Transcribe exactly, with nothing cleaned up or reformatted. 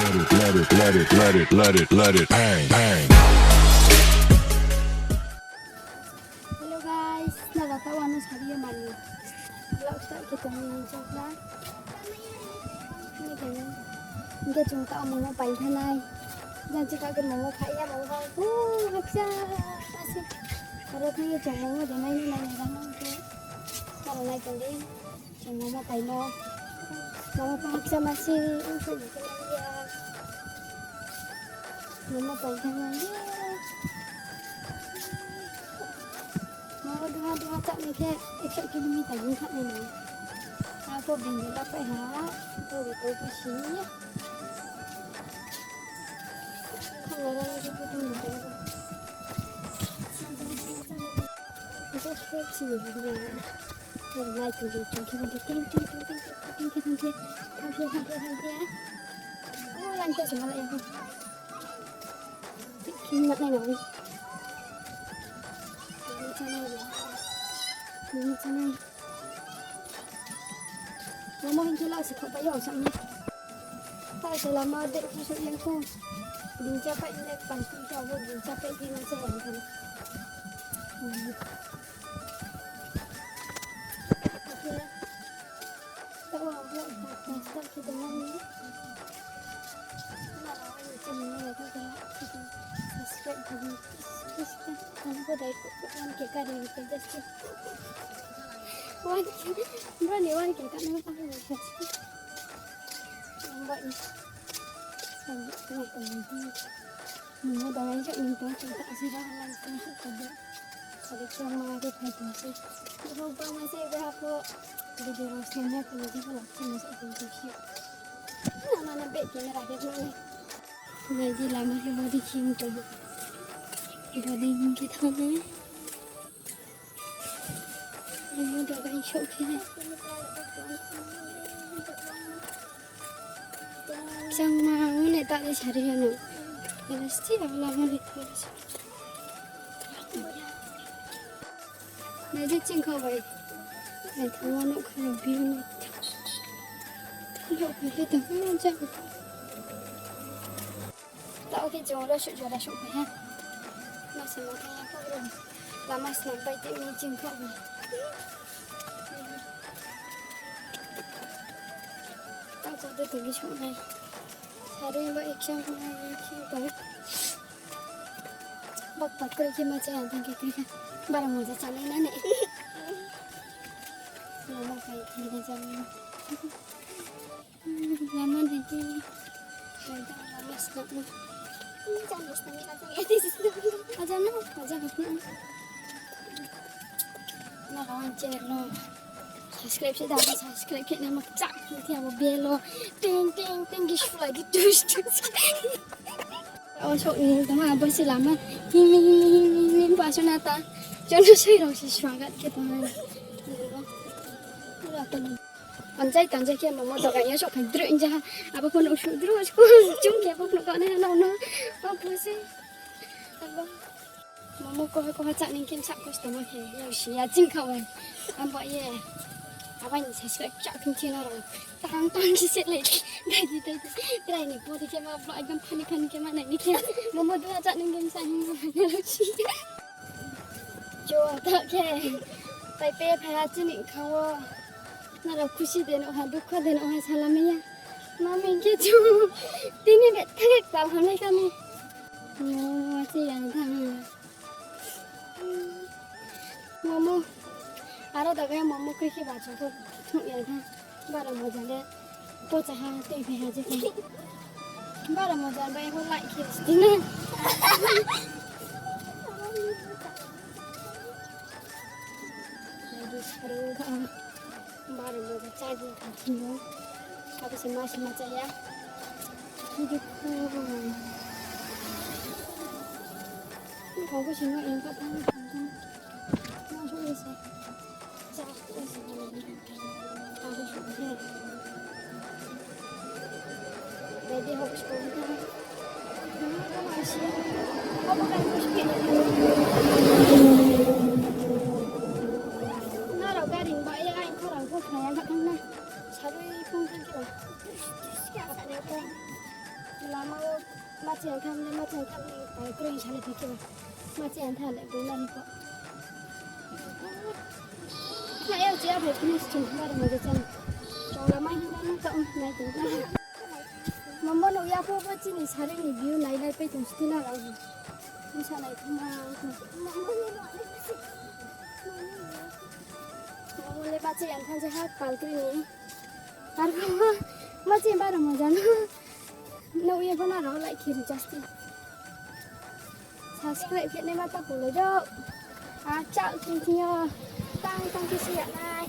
Let it, let it, let it, let it, let it, let it, bang, bang. Hello guys, nala taoh ano sari ye mani. Vlog start khe tong ni chokla. Hingke chung taoh momo pai thanai. Jang chikha khe momo phai ya, momo phai. Oh, haksa, masi. Aro thang ye chung momo de nai nai nai nai nai. Aro nai tong di. Chung momo pai no. Momo phai haksa masi. Ungkha ni khe nai ya. Momo pai thanai. Momo duha duha chá ni khe ekso kilometer ni thanai nai. Abo bini la pai ha, bo bo bo si. Khang la ni khe bo bo bo. Bo khe si ni bo. Nai tu tu tu tu tu tu tu tu tu tu tu tu tu tu tu tu tu tu tu. Oh, lang tu si ma la ya. Kini nai nai. Kini nai nai. Kini nai nai. Momo hing khe la si khop bai yo sang ni. Ta se lama de khu so yang khu. Din cha pai le pan khu cha bo din cha pai di ma cha yang khu. Oke. Taoh wo vlog ba start khe tong nai. Nala aini channel no naithok khe like khe tong, subscribe khe tong, please, please, please. Ano bodai one K kari ni khe just one K, bro ni one K kari ni tang ni khe. Ang bai ni. Ang bai ni. Momo dogan chouh ni tong, chung ta si ba lang tong, tong tong. Abo khe ma khe phai tong se. Bo bangma se, bo ha pho video rao se ma khe ni, bo la se ma se tong tong se. Na, na, na, bag camera khe ma ni. Nai di lama khe body khe tong. Body khe thanng nai. Momo dogan souh khe. Changma mone ta de sari ya no. Ela sti abo lama ni ta de sari. Nai de chingkha bai. Nai thanng wo nouhkha rao view ni. Nouhkha khe tong ha jang. Taoh khe chung ro suh jora suh phai ha. Ma se ma thang ya kho ro. Lama snam pai tei mi chingkha bai. Taoh khe de tong ni suh nai. Sari ba exam ma exam bai. Bak bak kre khe ma cha ya tang khe kre kha. Bara moja chánai na ne. Lama pai khe de jam. Lama nai di. Nai di lama snam no. Jam snam ni ka jam. Aja no, aja no. Na kawan channel no. Subscribe se da, subscribe khe na ma chak ni thia bo bell o. Ting, ting, ting, ki sulai di, tus, tus. O, so, ni, tama, bo se lama. Hing, hing, hing, hing, hing, hing, bo aso na ta. Jono soi rao se swagat khe tong ha. Anjai tanjai khe momo dogan yo souhphai dru inja ha. Abo pho no su dru, su, chung khe bo pho no kane no no. Abo se. Abo. Momo koha koha chá ni khe sa kosto ma khe. Yo si ya chingkha bai. Abo ye. Abo ni sa sa chá khe chino rao. Tang tang khe se le. Dai di dai di. Trai ni pori khe ma vlog ekdom funny funny khe ma nai ni khe. Momo duha chá ni khe sa hing ma nai si. Cho ta khe. Pai pe phai ha chini khang wo. Nrao khusi de no ha, dukho de no ha, salamai ya. Mami khe chu. Tini de thang ek tal hamlai kami. Mo, mo, si yang thang. Momo. Aro daga momo khe khe ba chu ko thung yang thang. Bara moja le. Pocha ha, tei phe ha je ko. Bara moja bai ho like khe stina. Lagi sarung ka. Bara moja chagi ka kino. Abo se ma se ma chaya. Kidi ko. Ko ko sino yang ka tang. Ma so se. Nrao gari ba ye ai khorang pho khnaya kha thanng na. Sarui phung thanng khe ba. Ma chaya thanng le, ma chaya thanng le, ai, kroi sa le phi khe ba. Ma chaya thanng le, boi lari pho. Khnai yo chaya phai finish chung, baro mo je chang. Chong la mai hing nang ka, um, nai tong. Mambo no ya pho bo chini sari ni view nai lai pai tong sti na rao. Bsa nai thuma. Mambo le ma chaya thanng je ha, pal kroi ni. Ar ma chaya baro mo jano. Nuh ye pho na rao like khe ri jasti. Subscribe khe nai ma ta pulai do. A chak thing thing yo. Tang tang khe si ya nai.